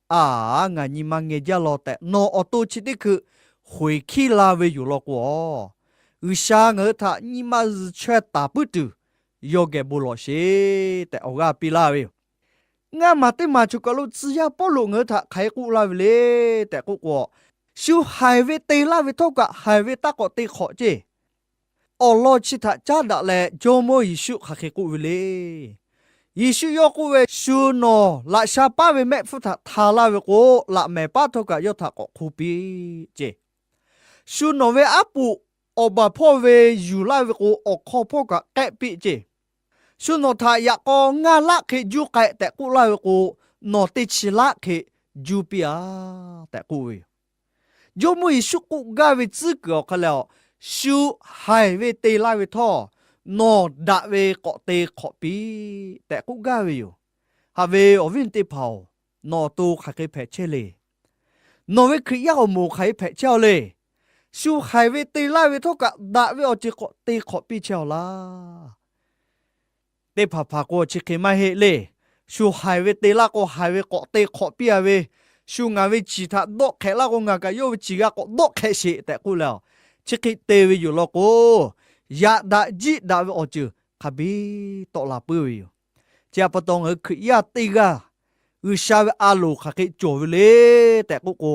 a, ngaˬ nyi ma ngeh jaˇ law tehꞈ nawˬ awˬ to chi teˇ hkui hoeˍ hkiˇ la ve yoˬ law k'o, G'uiˬsha ngaˬ hui htaꞈ nyi ma zuhˬ chaweh taˍ puiˉ tuˬ yawˇ geh bon lawˬ sheˍ tehꞈ awˬ g'aˇ piˇ laˇ ve yoˬ. Ngaˇ maˬ teˇ maˬ choˬ kaˬ lo tcuh yaˇ Pawˇluꞈ ngaˬ hui htaꞈ hk'aˬ hk'e k'oˆ laˇ ve le tehꞈ k'oˆ k'o, shu haiˬ ve te laˇ ve htawˇ kaꞈ haiˬ ve taˇ k'awꞈ te hk'awꞈ ceˇ. Awˬ lawn chi htaꞈ caˉ daꞈ leh Jawˇmawˇ Yeˍsuˆ hk'aˬ hk'e k'oˆ ve le. Yeˍsuˆ yawˇ k'oˆ ve, shu nawˬ laꞈ sha paˉ ve mehˆ hpfuhˇ htaꞈ hta laˇ ve k'o, laꞈ mehˍ paˉ htawˇ kaꞈ yawˇ htaꞈ k'awꞈ hk'oˆ piˇ ceˇ. Shu nawˬ ve aˉ poꞈ awˬ baˬ hpawˇ ve yuˬ laˇ ve k'o, awˬ hk'aw hpawˇ kaꞈ k'ehˆ piˇ ceˇ. Shu nawˬ htaꞈ yaꞈ k'aw ngaˇ laˆ hk'e juˇ k'ai tehꞈ k'oˆ laˇ ve k'o, nawˬ teˇ chi laˆ hk'e juˇ piˇ-a tehꞈ k'oˆ ve yoˬ. Jawˇmawˇ Yeˍsuˆ k'oˆ gaˇ ve tcuhˉ kuiˬ awˬ hk'aw leh, shu haiˬ ve te laˇ ve htawˇ, nawˬ daꞈ ve k'awꞈ te hk'awꞈ piˇ tehꞈ k'oˆ gaˇ ve yoˬ. Haꞈ ve awˬ viˉ teˇ hpaˍ-oˬ, nawˬ awˬ to hk'aˬ hk'e hpehꞈ chehˇ le. Nawˬ ve Hkriꞈ yaˇ awˬ moˍ hk'aˬ hk'e hpehꞈ chehˇ-aw le. Shu haiˬ ve te laˇ ve htawˇ kaꞈ daꞈ ve awˬ ceuˬ k'awꞈ te hk'awꞈ piˇ chehˇ-aw laˇ. Teˇ hpaˍ hpaˍ k'o chi hk'e maˇ heˆ le. Shu haiˬ ve te laˇ k'o, haiˬ ve k'awꞈ te hk'awꞈ piˇ-a ve, shu ngaˬ ve ciˬ htaꞈ dawˆ hk'ehꞈ laˇ k'o, ngaˬ kaꞈ yawˇ ve ciˬ g'a k'awꞈ dawˆ hk'ehꞈ sheˍ tehꞈ k'oˆ leh, chi hk'e te ve yoˬ law k'o, yaꞈ daꞈ jiˆ daꞈ ve awˬ ceuˬ hk'a biˇ tawˆ la puiˉ ve yoˬ. Chi htaꞈ pa taw, ngaˬ hui Hkriꞈ yaˇ teˇ g'aˇ G'uiˬsha ve a loˍ hk'aˬ hk'e cawˬ ve le tehꞈ k'oˆ k'o,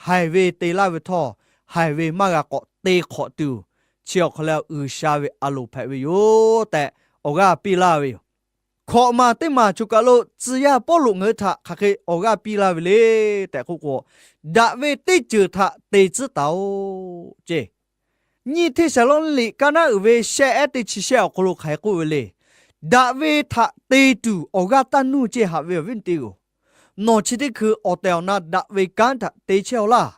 haiˬ ve te laˇ ve htawˇ, haiˬ ve maˇ g'a k'awꞈ te hk'awꞈ tuˬ, chi awˬ hk'aw lo G'uiˬsha ve a loˍ hpehꞈ ve yoˬ tehꞈ awˬ g'aˇ piˇ laˇ ve yoˬ. Hkawꞈ maˬ teˇ maˬ choˬ kaˬ lo tcuh yaˇ Pawˇluꞈ ngaˬ hui htaꞈ hk'aˬ hk'e awˬ g'aˇ piˇ laˇ ve le tehꞈ k'oˆ k'o, daꞈ ve teˇ ceuˬ htaꞈ te tcuhˉ taˍ-oꞈ ceˇ. Nyiˇ Hteˇsaˍlawˇniˆ liꞈ kaˇ naˉ uiˍ ve shehˆ ehˉ teˇ chi shehˆ awˬ hk'aw lo hk'aˬ hk'e k'oˆ ve le. Daꞈ ve htaꞈ te tuˬ awˬ g'aˇ taˇ nuˇ ceˇ, haꞈ ve awˬ viˉ teˇ-oˬ. Nawˬ chi teˇ hkui awˬ tehˬ awˬ na daꞈ ve kanˉ htaꞈ te chehˇ-aw laˇ.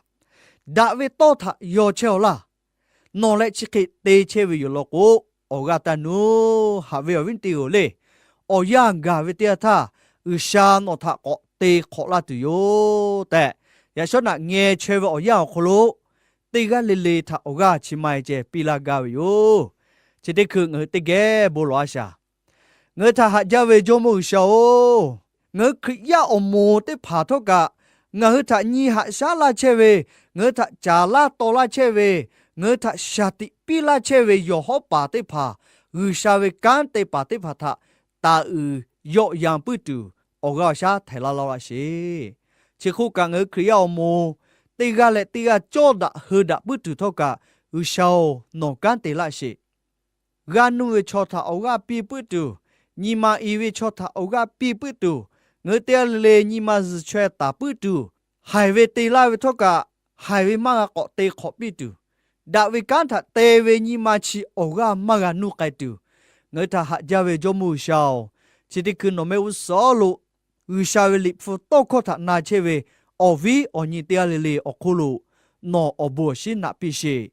Daꞈ ve tawˇ htaꞈ yaw chehˇ-aw laˇ. Nawˬ leh chi hk'e te chehˇ ve yoˬ law k'o, awˬ g'aˇ taˇ nuˇ, haꞈ ve awˬ viˉ teˇ-oˬ le. Awˬ yanˇ gaˬ ve teˇ yanˇ htaˇ, G'uiˬsha nawˬ htaꞈ k'awꞈ te hk'awꞈ laˇ tuˬ yoˬ tehꞈ, yaꞈ shawˉ naꞈ ngeh chaweh ve awˬ yanˇ awˬ hk'aw lo, teˇ g'aˇ le le htaꞈ awˬ g'aˇ chi ma-e ceh piˇ laˇ gaˇ ve yoˬ. Chi teˇ hkui ngaˬ hui teˇ geh bon lawˬ-a shaˍ. Ngaˬ hui htaꞈ haꞈ jaˇ ve Jawˇmawˇ G'uiˬsha-oˬ, ngaˬ hui Hkriꞈ yaˇ awˬ moˍ teˇ hpaˍ htawˇ kaꞈ, ngaˬ hui htaꞈ nyi haꞈ shaˉ laˇ chehˇ ve, ngaˬ hui htaꞈ caˍ laˇ taw laˇ chehˇ ve, ngaˬ hui htaꞈ shaˍ tiꞈ piˇ laˇ chehˇ ve yawˬ hawˉ paˍ teˇ hpaˍ, G'uiˬsha ve kanˉ te paˍ teˇ hpaˍ htaꞈ taˍ uiˍ yawˆ yan puiˉ tuˬ awˬ g'aˇ awˬ shaˉ htaiˍ laˇ laˇ laˇ sheˍ. Chi hk'oˆ kaꞈ, ngaˬ hui Hkriꞈ yaˇ awˬ moˍ teˇ g'aˇ leh teˇ g'aˇ cawˇ daꞈ heu daꞈ puiˉ tuˬ htawˇ kaꞈ, G'uiˬsha-oˬ, nawˬ kanˉ te laˇ sheˍ. G'aˇ nuˇ ve chaw htaꞈ awˬ g'aˇ piˇ puiˉ tuˬ, nyi ma i ve chaw htaꞈ awˬ g'aˇ piˇ puiˉ tuˬ, ngaˬ hui teˇ g'aˇ le le nyi ma zuhˬ chaweh taˍ puiˉ tuˬ, haiˬ ve te laˇ ve htawˇ kaꞈ, haiˬ ve maˇ g'a k'awꞈ te hk'awꞈ piˇ tuˬ, daꞈ ve kanˉ htaꞈ te ve nyi ma chi awˬ g'aˇ maˇ g'a nuˇ k'ai tuˬ, ngaˬ hui htaꞈ haꞈ jaˇ ve Jawˇmawˇ G'uiˬsha-oˬ, chi teˇ hkui nawˬ mehˆ g'uˇ suhˍ lo G'uiˬsha ve Liꞈ hpu tawˇ hkawˇ htaꞈ na chehˇ ve awˬ viˉ awˬ nyi teˇ g'aˇ le le awˬ hk'oˆ lo nawˬ awˬ bon awˬ shinˉ naꞈ piˇ sheˍ.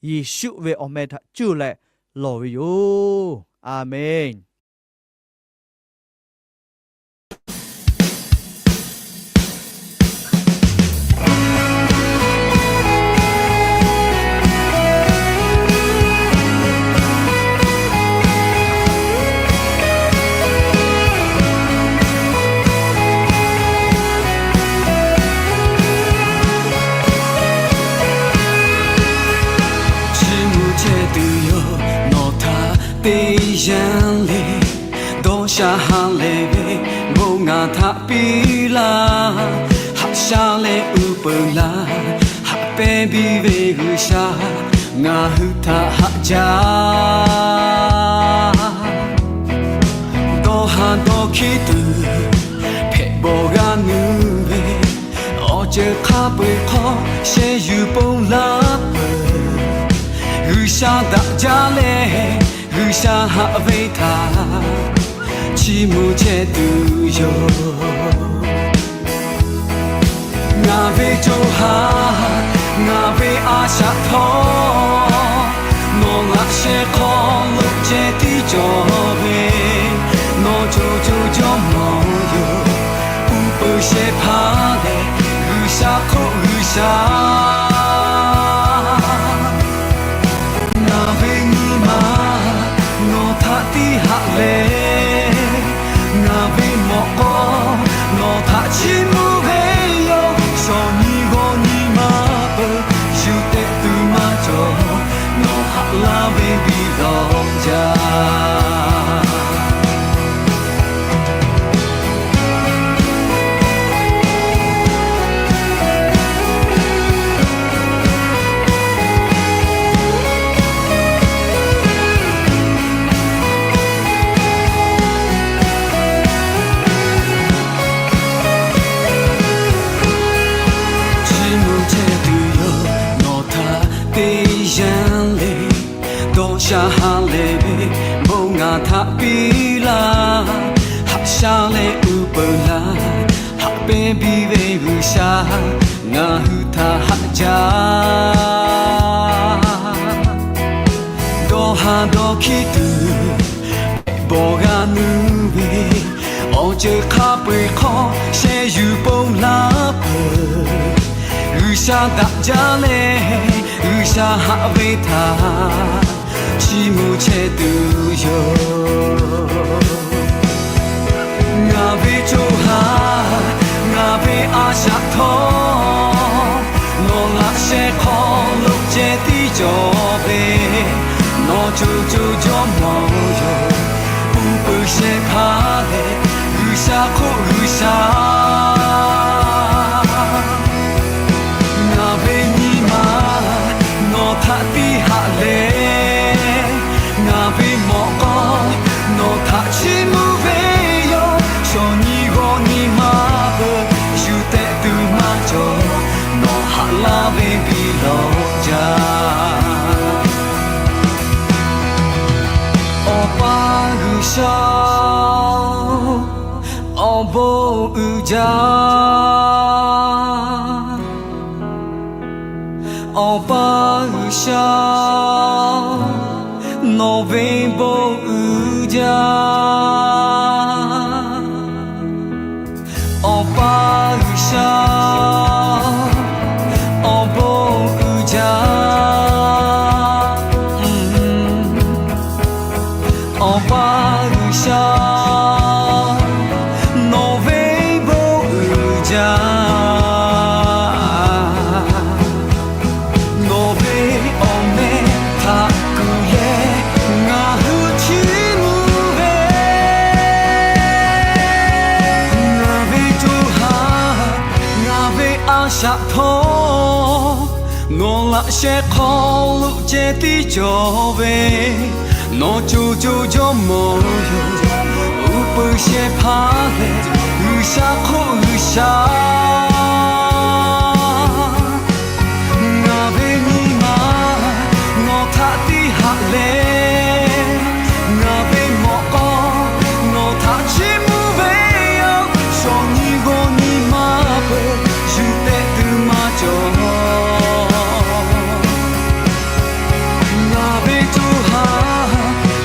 Yeˍsuˆ ve awˬ meh htaꞈ cuˇ leh lawˬ ve yoˬ. A menˬ. Chiˇ mvuh chehˇ tuˬ yoˬ, nawˬ htaꞈ te yanˇ le. Dawˇ sha ha lehˬ ve bon ngaˬ htaꞈ piˇ laˇ. Haꞈ sha leh uˉ peunˍ laˇ. Haꞈ pehnˇ biˇ ve G'uiˬsha, ngaˬ hui htaꞈ haꞈ jaˇ. Dawˇ ha dawˇ hkiˉ tuˬ hpehꞈ bawˬ g'a nuˇ ve, awˬ ceuˬ hk'a peu-eˬ hk'aw sheh yuˬ ponˬ laˇ peuˬ. G'uiˬsha daꞈ jaˇ leh, G'uiˬsha haꞈ ve htaꞈ chiˇ mvuh chehˇ tuˬ yoˬ. Ngaˬ ve co ha, ngaˬ ve a shaꞈ htawˇ, nawˬ laꞈ sheh hk'aw lo ceh tiˉ cawˬ ve, nawˬ co co jawˇmawˇ yoˬ. Uˉ peunˍ shehˍ hpaˇ lehˬ, G'uiˬsha hk'oˆ G'uiˬsha. Ngaˬ ve nyi ma nawˬ htaꞈ tiˉ haꞈ leh, ngaˬ ve mawꞈ k'aw nawˬ htaꞈ chiˇ mvuh ve yoˬ. Shawˍ nyi g'aw nyi ma peuˬ, shu teꞈ tuˬ maˇ cawˬ, nawˬ haꞈ laˇ ve biˇ lawˬ jaˇ. Chiˇ mvuh chehˇ tuˬ yoˬ, nawˬ htaꞈ te yanˇ le. Dawˇ sha ha lehˬ ve bon ngaˬ htaꞈ piˇ laˇ. Haꞈ sha leh uˉ peunˍ laˇ. Haꞈ pehnˇ biˇ ve G'uiˬsha, ngaˬ hui htaꞈ haꞈ jaˇ. Dawˇ ha dawˇ hkiˉ tuˬ hpehꞈ bawˬ g'a nuˇ ve, awˬ ceuˬ hk'a peu-eˬ hk'aw sheh yuˬ ponˬ laˇ peuˬ. G'uiˬsha daꞈ jaˇ leh, G'uiˬsha haꞈ ve htaꞈ chiˇ mvuh chehˇ tuˬ yoˬ. Ngaˬ ve co ha, ngaˬ ve a shaꞈ htawˇ, nawˬ laꞈ sheh hk'aw lo ceh tiˉ cawˬ ve, nawˬ co co jawˇmawˇ yoˬ. G'uiˬsha, awˬ bon uiˍ jaˇ. Awˬ pa G'uiˬsha, nawˬ ve bon uiˍ jaˇ. Awˬ pa G'uiˬsha, awˬ bon uiˍ jaˇ. Awˬ pa G'uiˬsha, nawˬ ve bon uiˍ jaˇ. Nawˬ ve awˬ meh htaꞈ kuˬ leh ngaˬ hui chiˇ mvuh ve, ngaˬ ve co ha, ngaˬ ve a shaꞈ htawˇ, nawˬ laꞈ sheh hk'aw lo ceh tiˉ cawˬ ve, nawˬ co co jawˇmawˇ yoˬ. Uˉ peunˍ shehˍ hpaˇ leh G'uiˬsha hk'oˆ G'uiˬsha, ngaˬ ve nyi ma nawˬ htaꞈ tiˇ haꞈ leh, ngaˬ ve mawꞈ k'aw nawˬ htaꞈ chiˇ mvuh ve yoˬ. Shawˍ nyi g'aw nyi ma peuˬ, shu tehꞈ tuˬ maˇ cawˬ. Ngaˬ ve co ha,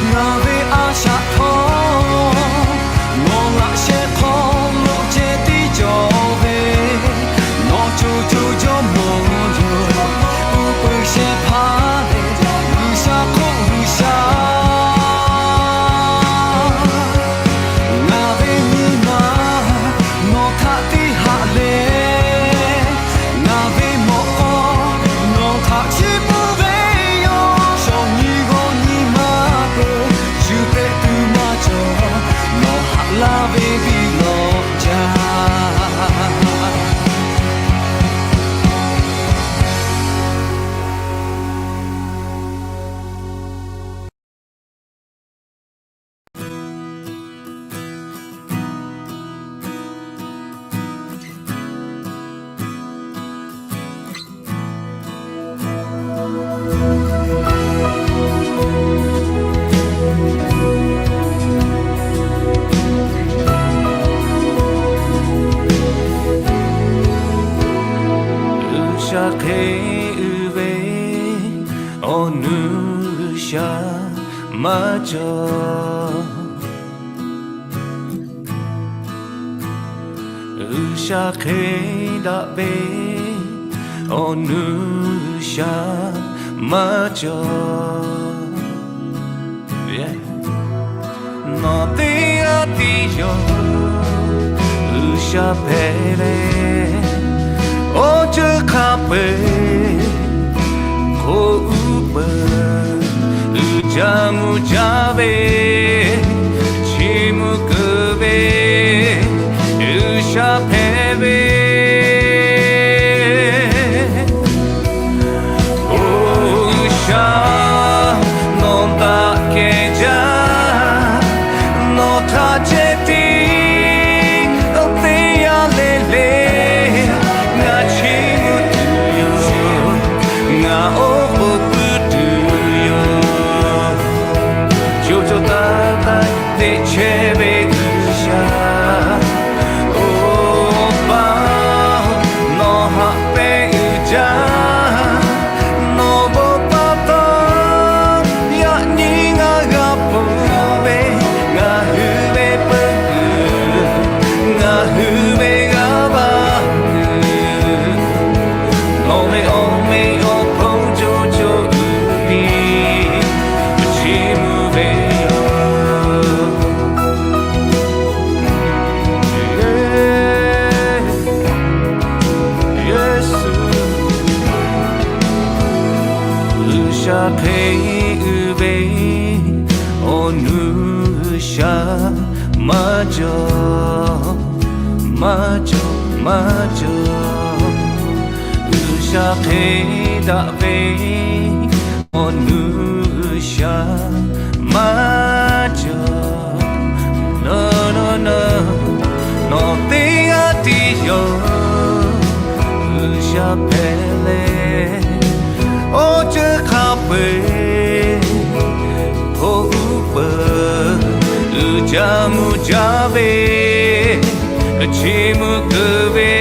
ngaˬ ve a shaꞈ htawˇ, nawˬ laꞈ sheh hk'aw lo ceh tiˉ cawˬ ve, nawˬ co co jawˇmawˇ yoˬ. Uˉ peunˍ shehˍ hpaˇ leh G'uiˬsha hk'oˆ G'uiˬsha, ngaˬ ve nyi ma nawˬ htaꞈ tiˇ haꞈ leh, ngaˬ ve mawꞈ k'aw nawˬ htaꞈ chiˇ mvuh ve yoˬ. Shawˍ nyi g'aw nyi ma peuˬ, shu tehꞈ tuˬ maˇ cawˬ. Nawˬ haꞈ laˇ ve biˇ lawꞈ jaˇ. G'uiˬsha hk'e uiˍ ve awˬ nu G'uiˬsha maˇ cawˬ. G'uiˬsha hk'e daꞈ ve awˬ nu G'uiˬsha maˇ cawˬ. Nawˬ teˇ g'aˇ tiˉ yoˬ G'uiˬsha hpehꞈ leh, oˇ ceuˬ hk'a peu-eˬ hk'oˆ uˉ peunˍ, uiˍ jaˇ mvuh jaˇ ve, chiˇ mvuh keu ve G'uiˬsha hpehꞈ ve. Oˇ G'uiˬsha, nawˬ daꞈ kehˬ jaˇ, nawˬ htaꞈ ceh tiˉ teˇ yanˇ le le ngaˬ chiˇ mvuh tuˬ yoˬ, ngaˬ oˉ k'oˍ pui tuˬ yoˬ. Co co taiˍ taiˍ teꞈ chehˇ ve G'uiˬsha, oˇ pa, nawˬ haꞈ pehnˇ uiˍ jaˇ. Nawˬ bon pa taw yaꞈ nyi ngaˬ g'a peuˬ ve, ngaˬ hui ve peuˬ kuiˬ, ngaˬ hui ve g'a vaˇ kuiˬ, nawˬ ve awˬ meh awˬ hponˇ co co uiˍ piˇ chiˇ mvuh ve yoˬ. Yeˍsuˆ, G'uiˬsha hk'e uiˍ ve awˬ nu G'uiˬsha maˇ cawˬ, maˇ cawˬ, maˇ cawˬ. G'uiˬsha hk'e daꞈ ve awˬ nu G'uiˬsha maˇ cawˬ. Nawˬ, nawˬ, nawˬ, nawˬ teˇ g'aˇ tiˉ yoˬ G'uiˬsha hpehꞈ leh, oˇ ceuˬ hk'a peu-eˬ hk'oˆ uˉ peunˍ, Ca mvuh jaˇ ve, chi mvuh keu ve,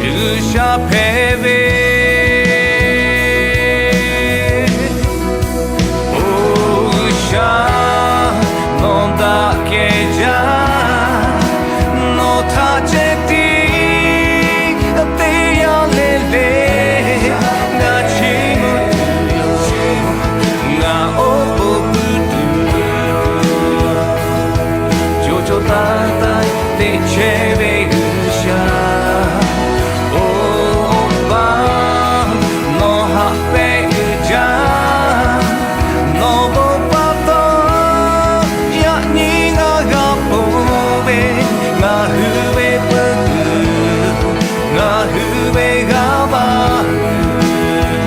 G'uiˬsha hpehꞈ ve. Oˬ G'uiˬsha, nawˬ daꞈ kehˬ jaˇ, nawˬ htaꞈ ceh tiˉ teˇ yanˇ le le, ngaˬ chi mvuh tuˬ yoˬ, ngaˬ oˉ k'oˍ pui tuˬ yoˬ. Co co taiˍ taiˍ teꞈ chehˇ ve G'uiˬsha, oˬ Awˬ pa, nawˬ haꞈ pehꞈ uiˍ jaˇ. Nawˬ bon pa taw, yaꞈ nyi ngaˬ g'a ponˬ ve, ngaˬ hui ve peuˬ kuiˬ, ngaˬ hui ve g'aˇ va kuiˬ,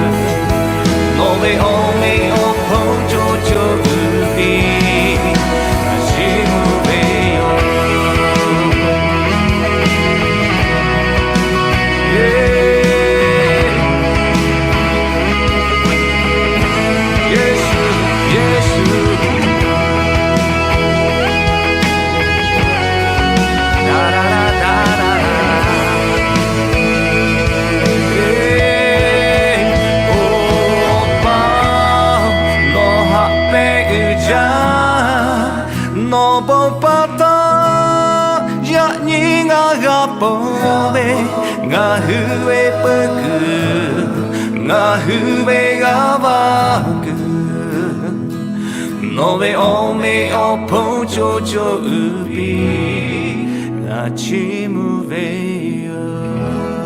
nawˬ ve awˬ meꞈ awˬ hponˇ co co uiˍ piˇ, chi mvuh ve yoˬ. Yeˍsuˆ, Yeˍsuˆ. Oˬ Awˬ pa, nawˬ haꞈ pehꞈ uiˍ jaˇ. Nawˬ bon pa taw, yaꞈ nyi ngaˬ g'a ponˬ ve, ngaˬ hui ve peuˬ kuiˬ, ngaˬ hui ve g'aˇ va kuiˬ, nawˬ ve awˬ meꞈ awˬ hponˇ co co uiˍ piˇ, ngaˬ chi mvuh ve yoˬ.